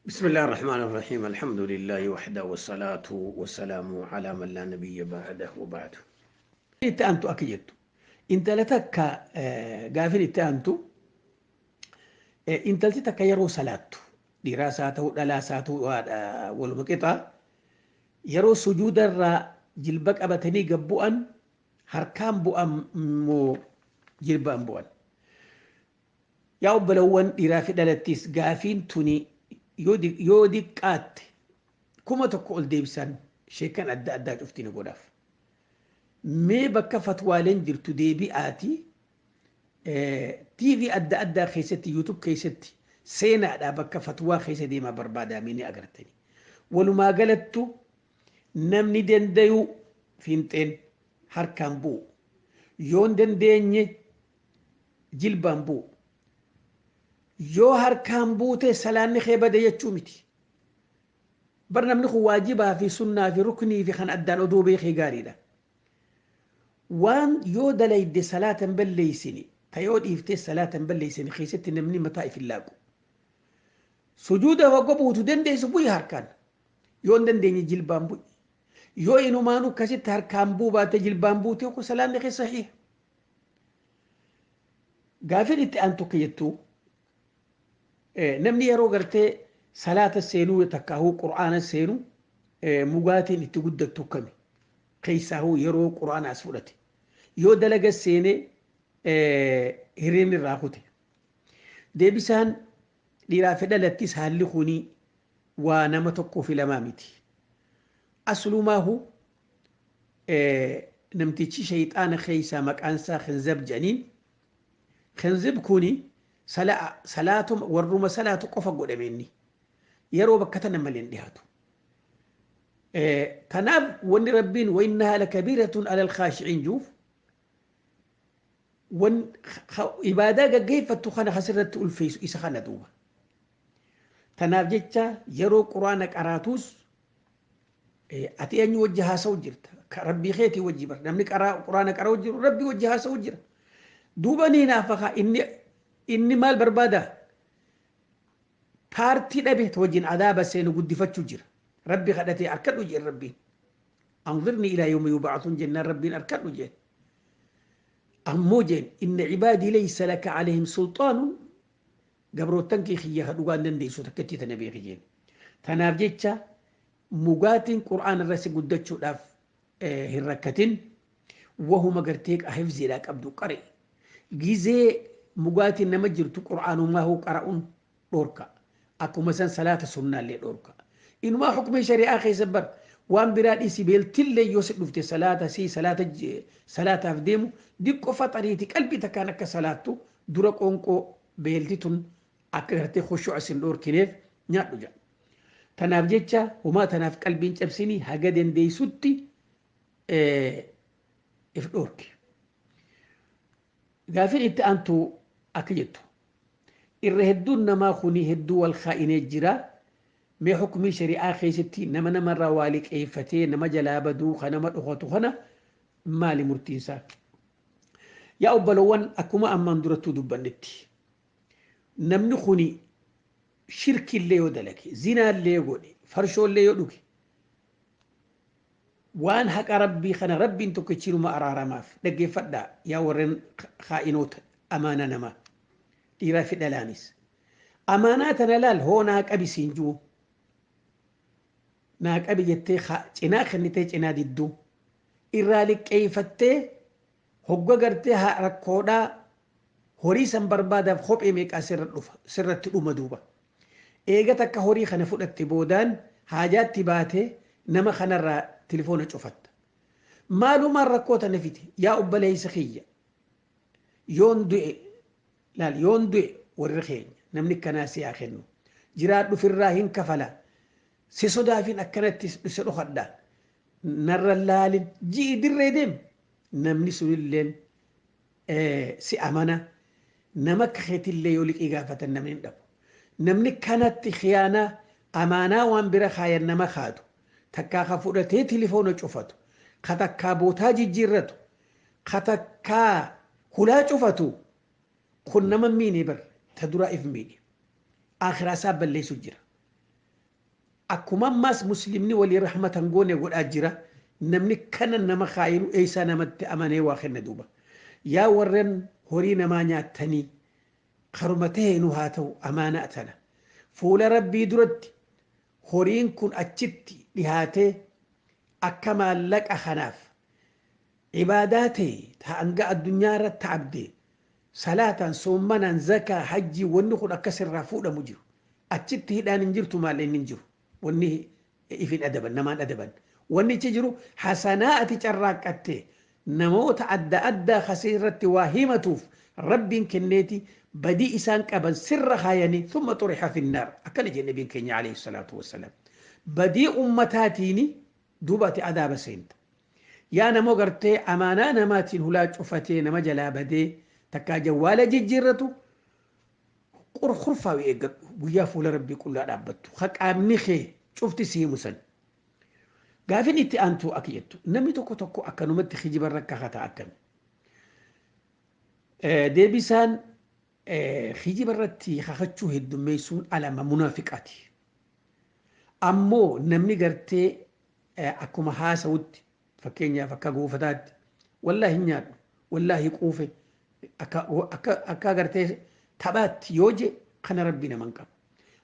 بسم الله الرحمن الرحيم الحمد لله وحده والصلاة والسلام على من لا نبي بعده وبعده. Itti aantu akka jettu, intala takka gaafin itti aantu, intalti takka yeroo salaattu, dhiiraas haa ta'u dhalaas haa ta'u waluma qixa, yeroo sujuudarraa jilba qabatanii gad bu'an harkaan bu'an moo jilbaan bu'an? Yaa obbolawwan dhiiraa fi dhalattis, gaafiin tuni yoo diqqaatte 1000 ol deebisan sheekan adda addaa cufti ni godhaaf. Mee bakka fatwaaleen jirtu deebi'aati TV adda addaa keessatti, YouTube keessatti seenaadha, bakka fatwaa keessa deemaa barbaadamee ni agartani. Walumaa galattu namni dandayu fiinxeen harkaan bu'u. Yoo hin dandeenye jilbaan bu'u. Yoo harkaan buute salaanni kee bade jechuu miti. Bar namni kun waajibaa fi sunnaa fi ruknii fi kan addaan oduu beekee gaariidha. Waan yoo dalayde salaata hin balleessine, ta yoo dhiiftee salaata hin balleessine keessatti namni mataa if hin laaqu. Sujuuda hogga buutu dandeessu bu'i harkaan. Yoo hin dandeenye jilbaan bu'i. Yoo inumaanuu akkasitti harkaan bu'uu baatte jilbaan buute kun salaanni kee sahiha. Gaafin itti aantu akka jettu, namni yeroo gartee salaata seenuu takkaahuu qur'aana seenuu mugaatiin itti guddattu akkami? Keessaahuu yeroo qur'aana as fudhate. Yoo dalaga seenee hirribni irraa kute. Deebisaan dhiiraa fi dhalattis haalli kuni waa nama tokkoo fi lamaa miti. Aslumaahu namtichi shayxaana keessaa maqaan isaa Khinzab jedhaniin. Khinzib kuni salaatuma warruma salaatu qofa godhame inni. Yeroo bakka tana malee hin dhiyaatu. Kanaaf wanni Rabbiin وإنها لكبيرة على الخاشعين juuf wan ibaadaa gaggeeffattu kana asirratti ulfeessu isa kana duuba. Tanaaf jecha yeroo quraana qaraatus ati eenyu wajji haasa'u jirta? Rabbii keetii wajji bar. Namni quraana qara'u jiru Rabbii wajji haasa'u jira. Duuba ni naafaqa, inni maal barbaada? Paartii dhabe wajjin adaaba seenu guddifachuu jira. Rabbi kadhatee harkadhu jeen Rabbiin. أنظرني إلى يوم يبعثون jennaan Rabbiin harkadhu jeen. Ammoo jeen إن عبادي ليس لك عليهم سلطان, gabroottan kee kiyya dhugaan dandeessu takkatti tana beeki jeen. Tanaaf jecha mugaatiin qur'aana irra si guddachuudhaaf hin rakkatin, wahuma gartee hifziidhaa qabdu qare. Gizee mugaatiin nama jirtu qur'aanumaa hoo qara'uun dhorka. Akkuma san salaata sunnaallee dhorka. Inumaa hukumii shari'aa keessa bar waan biraa dhiisi, beeltillee yoo si dhufte salaata si salaata salaataaf deemu diqqoo faxariiti qalbii takkaan akka salaattu dura qoonqoo beelti tun akka gartee khushu'a sin dhorkineef nyaadhu jedha. Tanaaf jecha homaa tanaaf qalbiin cabsinii haga dandeessutti if dhorki. Gaafin itti aantu akka jettu, irra hedduun namaa kuni hedduu wal kaa'inee jira. Mee hukumii shari'aa keessatti nama namarraa waa liqeeffatee nama jalaa baduu kan nama dhokatu kana maali murtiinsaa? Yaa obbolowwan, akkuma ammaan durattuu dubbannetti namni kuni shirkillee yoo dalage, zinaallee yoo godhe, farshoollee yoo dhuge, waan haqa Rabbii kana Rabbiin tokkichinuma araaramaaf. Dhaggeeffadhaa yaa warreen kaa'inoota amaana namaa, dhiiraa fi dhalaanis. Amaanaa tana laal, hoo naa qabi siin jiru naa qabi jettee cinaa kennitee cinaa didduu irraa liqqeeffattee hogga gartee rakkoodhaa horii san barbaadaaf kophee meeqaa sirra dhufa sirratti dhuma duuba. Eega takka horii kana fudhatte boodaan haajaatti baatee nama kanarraa tilifoona cufatta. Maalumaan rakkoo tana fite? Yaa obboleessa kiyya, yoon du'e laal, yoon du'e warri keenya namni akkanaa si haa kennu, jiraadhu firraa hin kafala, si sodaafin akkanatti si dhokadha, narra laalin ji'i dirree deem, namni sunilleen si amana. Nama akka keetillee yoo liqii gaafatan namni hin dhabu. Namni kanatti khiyaanaa amaanaa waan bira kaayan nama kaatu, takkaa ka fudhatee tilifoona cufatu, ka takkaa bootaa jijjiirratu, ka takkaa hulaa cufatu kun nama miine bar, ta duraa if miidhe, akhiraa isaa balleessu jira. Akkuma ammaas muslimni walii rahmatan goone godhaa jira. Namni kana nama kaayilu eessaa namatti amanee waa kenna duuba. Yaa warreen horii namaa nyaattanii, karuma ta'e nu haa ta'u, amaanaa tana. Fuula rabbii duratti horiin kun achitti dhihaatee akka maallaqa kanaaf ibaadaa ta'e hanga addunyaa irratti abdee salaataan, soommanaan, zakaa, hajjii, wanni kun akkas irraa fuudhamu jiru. Achitti hidhaan hin jirtu, maal inni hin jiru. Wanni ifin adaban namaan adaban. Wanni ichi jiru hasanaa ati carraaqqatte namoota adda addaa kasii irratti waa himatuuf rabbiin kenneeti badii isaan qaban sirra kaayanii, thumma xurixa finnaar, akkana jedhe nabiin keenya alayhi salaatu wassalaam. Badii ummataatiini duuba ati adaaba seenta. Yaa namoo gartee amaanaa namaatiin hulaa cufatee nama jalaa badee takkaa jawwaala jijjiirratu, qurqurfaa eeggadhu. Guyyaa fuula rabbii qullaa dhaabbattu haqaamni kee cufti si himu san. Gaafin itti aantu akka jettu, namni tokko tokko akkanumatti kijiba irra kakata, akkami? Deebisaan, kijiba irratti kakachuu heddummeessuun alama munaafiqaati. Ammoo namni gartee akkuma haasawutti, fakkeenyaaf akka goofataatti, wallaahi hin nyaadhu, wallaahi quufe, akka gartee taphaatti yoo je, kana rabbi naman qabu.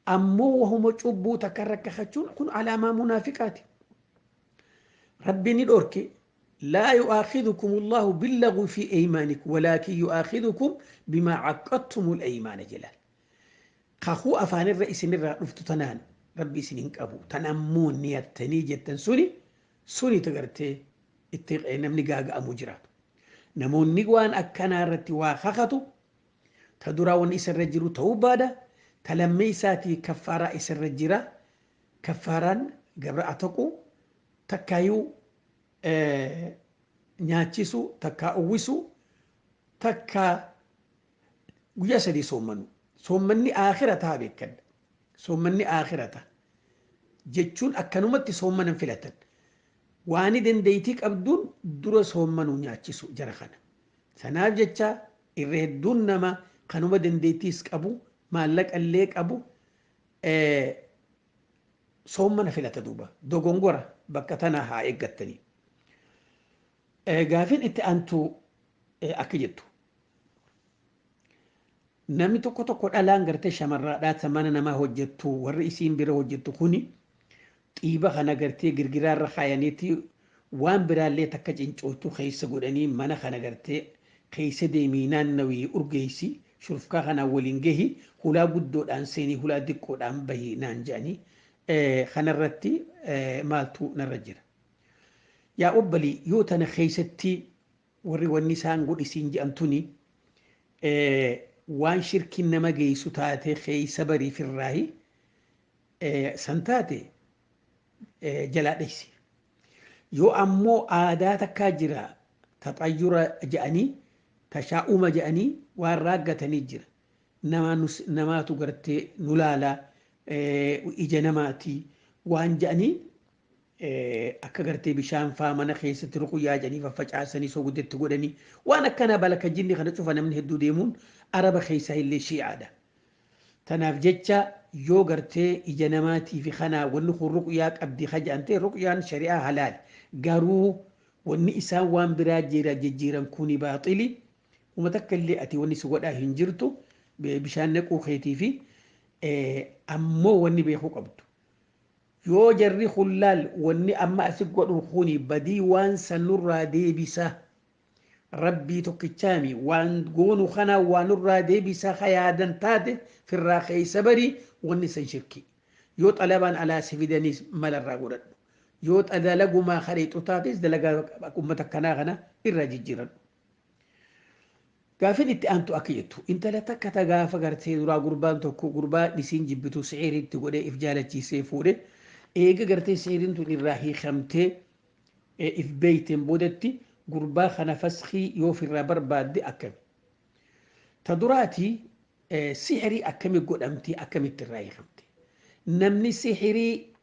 Ammoo wahuma cubbuu takka irra kakachuun kun alaamaa munaafiqaati. Rabbi ni dhorke: لا يؤاخذكم الله باللغو في أيمانكم ولكن يؤاخذكم بما عقدتم الأيمان. جلال kakuu afaan irra isinirraa dhuftu tanaan rabbi isin hin qabu. Tan ammoo niyattanii jettan suni suni tagartee itti namni gaaga'amu jiraatu. Namoonni waan akkanaa irratti waa kakatu, ta duraa wanni isarra jiru ta'uu baada, ta lammii isaatii kaffaaraa isarra jira. Kaffaaraan gabra taqu, takkaayuu nyaachisu, takkaa uwwisu, takkaa guyyaa 3 soommanu. Soommanni aakhirataa beekadha. Soommanni aakhirata jechuun akkanumatti soommanan filatan. Waani dandeeytii qabduun dura soommanuu, nyaachisu jara kana. Sanaaf jecha irra hedduun nama kanuma dandeettiis qabu, maallaqa illee qabu, soommana filata duuba. Dogongora bakka tana haa eeggattanii. Gaafin itti aantu akka jettu, namni tokko tokko dhalaan gartee shamarraadhaa mana namaa hojjettu, warri isiin bira hojjettu kuni xiiba kana gartee girgiraarra kaayaniiti waan biraallee takka cincootu keessa godhanii, mana kana gartee keessa deemii naannawii urgeessi, shurufkaa kanaan waliin gahi, hulaa guddoodhaan seenii hulaa diqqoodhaan bahii naan jedhanii, kanarratti maaltu narra jira? Yaa obbalii, yoo tana keessatti warri wanni isaan godhisiin jedhan tuni waan shirkiin nama geessu taate, keessa bariifirraahi san taate jalaa dheessi. Yoo ammoo aadaa takkaa jira, taxayyura jedhanii, tashaa'uma jedhanii waan raaggatanii jira. Namaatu gartee nu laalaa, ija namaati waan jedhanii, akka gartee bishaan faa mana keessatti ruquyyaa jedhanii faffacaasanii soogiddeetti godhanii, waan akkanaa balaka jinni kana cufa namni hedduu deemuun araba keessaa illee shi'aadha. Tanaaf jecha yoo gartee ija namaatii fi kanaa wanni kun ruqyaa qabdi haja'an ta'e, ruqyaan shari'aa halaal. Garuu wanni isaan waan biraa jira jijjiiran kuni baaxili. Uma takka illee ati wanni si godhaa hin jirtu bishaan naquu keetii fi. Ammoo wanni beekuu qabdu, yoo jarri hullaal wanni amma asi godhu kuni badii waan sanurraa deebisa, rabbii tokkichaami waan goonu kana waan nurraa deebisa yaadan taate, firraa keessa barii. Wanni san shirki. Yoo xalabaan alaa si fidaniis malarraa godhadhu, yoo dalagumaa kadheexu taates dalagaa ummata akkanaa kana irraa jijjiiradhu. Gaafin itti aantu akka jettu, intala takka ta gaafa gartee duraa gurbaan tokko gurbaa dhisiin jibbitu sixiiriitti godhee if jaalachiisee fuudhe, eega gartee sixiiriin tun irraa hiikamtee if beeyteen boodatti gurbaa kana faskii yoo ofirraa barbaadde akkami? Ta duraati, sixirii akkami godhamti, akkamitti irraa hiikamte? Namni sixirii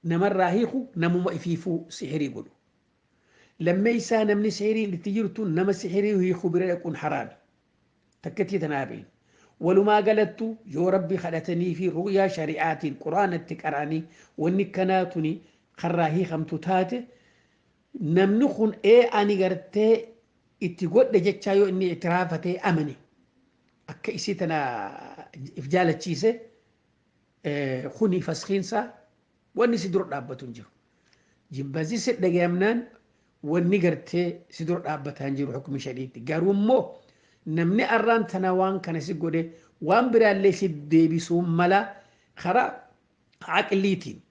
namarraa hiiku namuma ifiifuu sixirii godhu. Lammeessaa, namni sixiriin itti jirtu nama sixirii hiiku bira dhaquun haraami. Takkattii tanaa beeynu. Walumaa galattu yoo Rabbi kadhatanii fi ru'yaa shari'aatiin quraanatti qara'anii wanni kanaa tuni karraa hiikamtu taate, namni kun ee ani gartee itti godhe jechaa yoo inni itiraafatee amane akka isii tana if jaalachiise, kuni faskiinsaa wanni si dura dhaabbatu hin jiru. Jibbansi si dhagayamnaan wanni gartee si dura dhaabbataa hin jiru hukmi shariitti. Garuu immoo namni arraan tana waan kana si godhe waan biraallee si deebisuu mala karaa aqliitiin,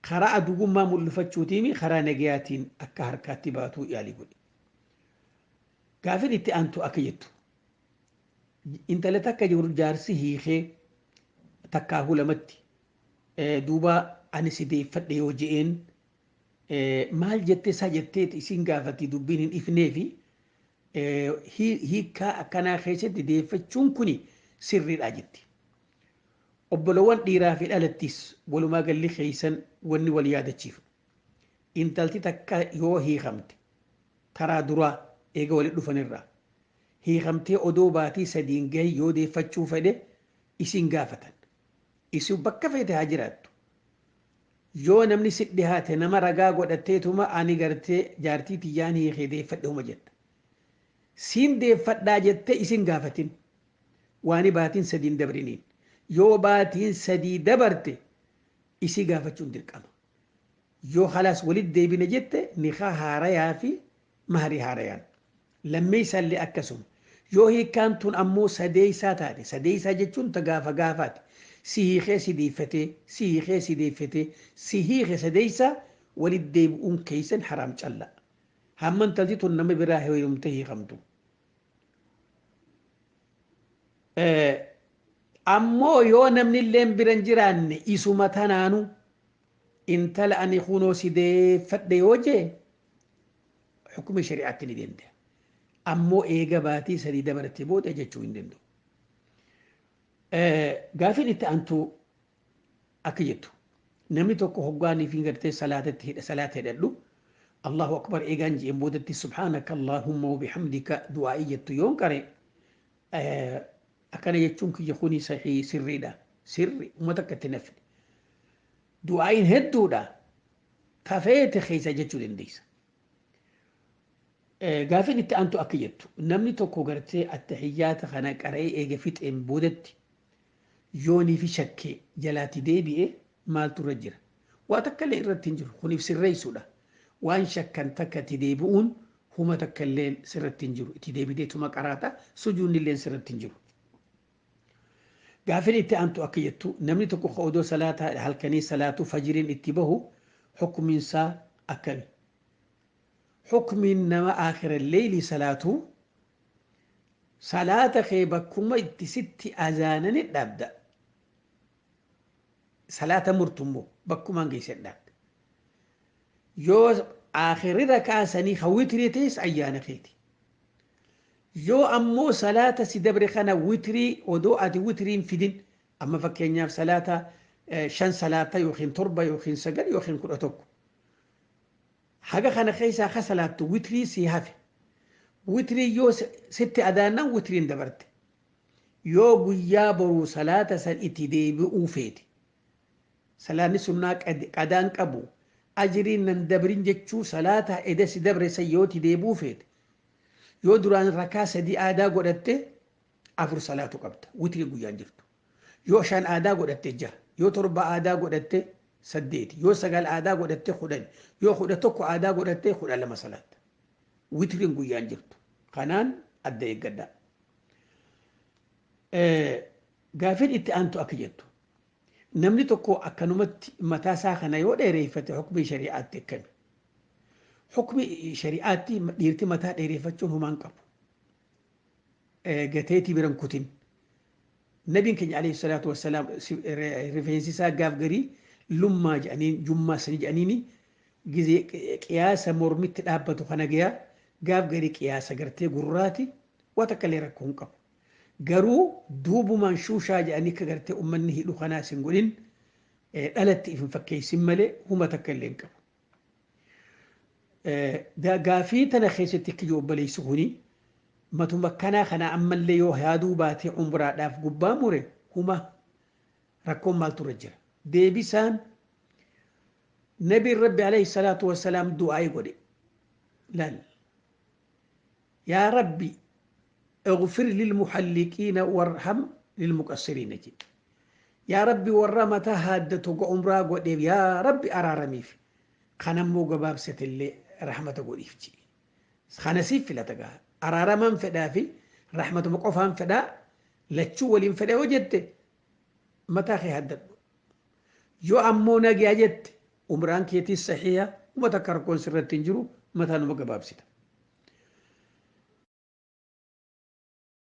karaa adugummaa mul'ifachuutiin, karaa nagayaatiin akka harkaatti baatuu yaalii godhe. Gaafin itti aantu akka jettu, intala takka jiru jaarsi hiikee takkaahuu lamatti, duuba ani si deeffadhe yoo je'een maal jettee isaa jettee isin gaafatti, dubbiin hin ifnee fi hiikkaa akkanaa keessatti deeffachuun kuni sirriidha jetti. Obbolowwan dhiiraa fi dhalattis walumaa galli keessan wanni wal yaadachiifnu. Intalti takka yoo hiikamte karaa duraa eega walitti dhufanirraa hiikamtee odoo baatii 3n gahe yoo deeffachuu fedhe isin gaafatan. Isin bakka feete haa jiraattu. Yoo namni si dhihaate nama ragaa godhatteetuma ani gartee jaartii tiyyaan hiikee deeffadhe huma jetta. Siin deeffadhaa jettee isin gaafatin. Waani baatiin 3n dabriniin. Yoo baatiin 3 dabarte isii gaafachuun dirqama. Yoo halaas walitti deebine jette nikaa haarayaa fi maharii haarayaan. Lammeessaallee akkasuma. Yoo hiikkaan tun ammoo sadeessaa taate, sadeessaa jechuun ta gaafa gaafaati. Si hiikee si deeffatee, si hiikee si deeffatee, si hiike sadeessaa, walitti deebi'uun keessan haraam calla. Hamma intalti tun nama biraa heerumtee hiikamtu. Ammoo yoo namni illee bira hin jiraanne isuma tanaanu intala ani kunoo si deeffadhe yoo jee hukumi shari'aatti ni danda'a. Ammoo eega baatii 3 dabarte booda jechuu hin danda'u. Gaafiin itti aantu akka jettu, namni tokko hoggaanii fi gartee salaatatti hidha salaata hidhadhu Allahu akbar eegaan je'een boodatti subhaanaka Allahumma wa bihamdika du'aa'ii jettu yoon qare akkana jechuun kiyya kuni sahii sirriidha, sirri uummata akka itti nafne. Du'aa'iin hedduudha, tafeete keessa jechuu dandeessa. Gaafiin itti aantu akka jettu, namni tokko gartee attahiyyaata kana qara'ee eega fixeen boodatti yoonii fi shakkee jalaatti deebi'e maaltu irra jira? Waa takka illee irratti hin jiru. Kuniif sirreessuudha. Waan shakkan takka itti deebi'uun huma takka illee sirratti hin jiru. Itti deebiteetuma qaraata, sujuunni illee sirratti hin jiru. Gaafiin itti aantu akka jettu, namni tokko odoo salaata halkanii salaatu fajiriin itti bahu hukumiinsaa akkami? Hukmiin nama aakhira leeyli salaatu, salaata kee bakkuma itti sitti azaanani dhaabda. Salaata murtummoo bakkumaan geesse dhaabda. Yoo aakhirri rakaa sanii kan witrii ta'es ayyaana keeti. Yoo ammoo salaata si dabre kana witrii odoo ati witriin fidin, amma fakkeenyaaf salaata 5 salaata yookiin 7 yookiin 9 yookiin 11. Haga kana keessaa ka salaattu witrii si hafe. Witrii yoo sitti adaannan witriin dabarte. Yoo guyyaa boruu salaata san itti deebi'uu feete. Salaanni sunnaa qadaan qabu ajriin nan dabrin jechuu salaata eda si dabre san yoo itti deebi'uu feete. Yoo duraan rakaa 3 aadaa godhatte 4 salaatu qabda. Witrii guyyaan jirtu. Yoo 5 aadaa godhatte 6. Yoo 7 aadaa godhatte 8. Yoo 9 aadaa godhatte 10. Yoo 11 aadaa godhatte 12 salaatta. Witriin guyyaan jirtu. Kanaan adda eeggadhaa. Gaafiin itti aantu akka jettu, namni tokko akkanumatti mataa isaa kana yoo dheereeffate hukmii shari'aatti akkami? Hukmi shari'aatti dhiirti mataa dheereeffachuun humaan qabu. Gateetii biran kutin. Nabiin keenya alayhi salaatu wassalaam rifeensi isaa gaaf garii lummaa jedhaniin, jummaa sanii jedhaniini, gizee qiyaasa mormitti dhaabbatu kana gayaa, gaaf garii qiyaasa gartee gurraati, waa takka illee rakkoo hin qabu. Garuu duubumaan shuushaa jedhanii akka gartee uummanni hidhu kanaas hin godhin, dhalatti if hin fakkeessin malee huma takka illee hin qabu. Gaafii tana keessatti akka jiru obboleessi kuni Matuma kanaa kana ammallee yoo yaaduu baatee umraadhaaf gubbaa mure huma rakkoon maaltu irra jira? Deebisaan nabiin Rabbi alayhi salaatu wassalaam du'aa'ii godhe. Laal. Yaa Rabbi اغفر للمحلقين وارحم للمقصرين jedhe. Yaa Rabbi warra mataa haaddatu umraa godheef yaa Rabbi araaramiif. Kanammoo gabaabsatellee rahmata godhiif jedhe. Kana siif filata gaa. Araaramaan fedhaa fi rahmatuma qofaan fedhaa lachuu waliin fedha yoo jette mataa kee haddadhu. Yoo ammoo nagiyaa jette umraan keetiis sahiha, uma takka rakkoon sirratti hin jiru, mataa numa gabaabsita.